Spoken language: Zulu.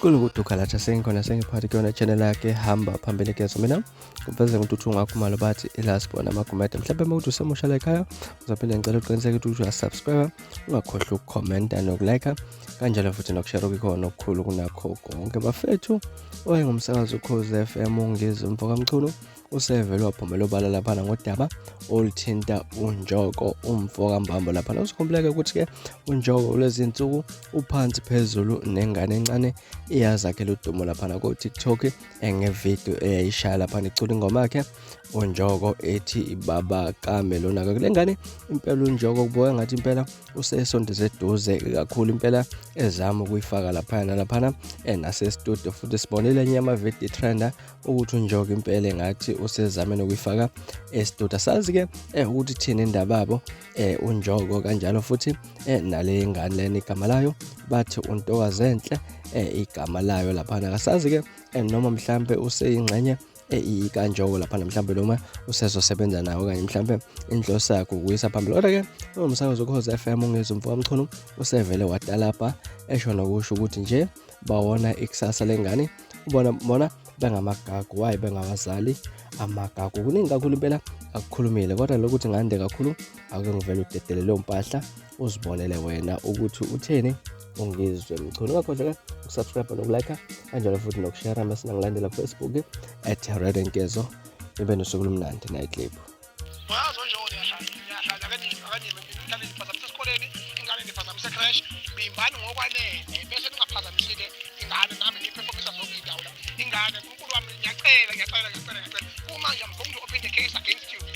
Kulukuduka latha sengikhona sengiphathi kuyona channel yakhe hamba phambili kezo mina kuveze ngintuthu ngakhumalo bathi ilasibona amagumede mhlawumbe uma ukuthi usemusha la ekhaya uzophinde ngicela uqiniseke ukuthi uyasubscribe ungakhohlwa ukukhomenta nokulike kanjalo futhi nokushare okukhona okukhulu kunakho konke bafethu. Owayengumsakazi uKhozi FM uNgizwe Mfokamchunu usevele waphumela obala laphana ngodaba oluthinta uNjoko umfo kaMbambo laphana. Uzokhumbuleka ukuthi-ke uNjoko kulezi nsuku uphansi phezulu nengane encane iyazakhela udumo laphana ko-TikTok ngevidiyo eyayishaya laphana icula ingoma yakhe uNjoko ethi baba kame lona-ke kule ngane impela uNjoko kubukeka ngathi impela usesondeze eduze kakhulu impela ezama ukuyifaka laphana nalaphana nasestudio futhi sibonile enye yamavidiyo trenda ukuthi uNjoko impela engathi usezame nokuyifaka estudio. Asazi-ke ukuthi thina indaba yabo uNjoko kanjalo futhi nale ngane lena igama layo bathi uNtokazenhle igama layo laphana. Akasazi-ke noma mhlampe useyingxenye ikanjoko laphana mhlampe noma usezosebenza nawo okanye mhlampe inhloso yakhe ukuyisa phambili. Kodwa-ke umsakazo uKhozi FM uNgizwe Mfokamchunu usevele watalabha esho nokusho ukuthi nje bawona ikusasa lengane ubona bona bengamagagu waye bengabazali amagagu. Kuningi kakhulu impela akukhulumile kodwa lokuthi ngande kakhulu ake ngivele udedele leyo mpahla uzibonele wena ukuthi utheni uNgizwe Mchunu. Ungakhohlwa ke ukusubscribe nokulike kanjalo futhi nokushare mase nangilandela ku-Facebook at Red Nkezo. Nibe nosuku olumnandi nayiclip. Uyazi nje uyahlanya, uyahlanya akanime ingane niphazamisa esikoleni, ingane niphazamisa ecrash, bimbani ngokwanele bese ningaphazamisi-ke ingane nami ngiyiphefomisa zonke iy'ndawo la. Ingane, uNkulunkulu wami ngiyacela, ngiyacela, ngiyacela, ngiyacela. Kumanje I'm going to open the case against you.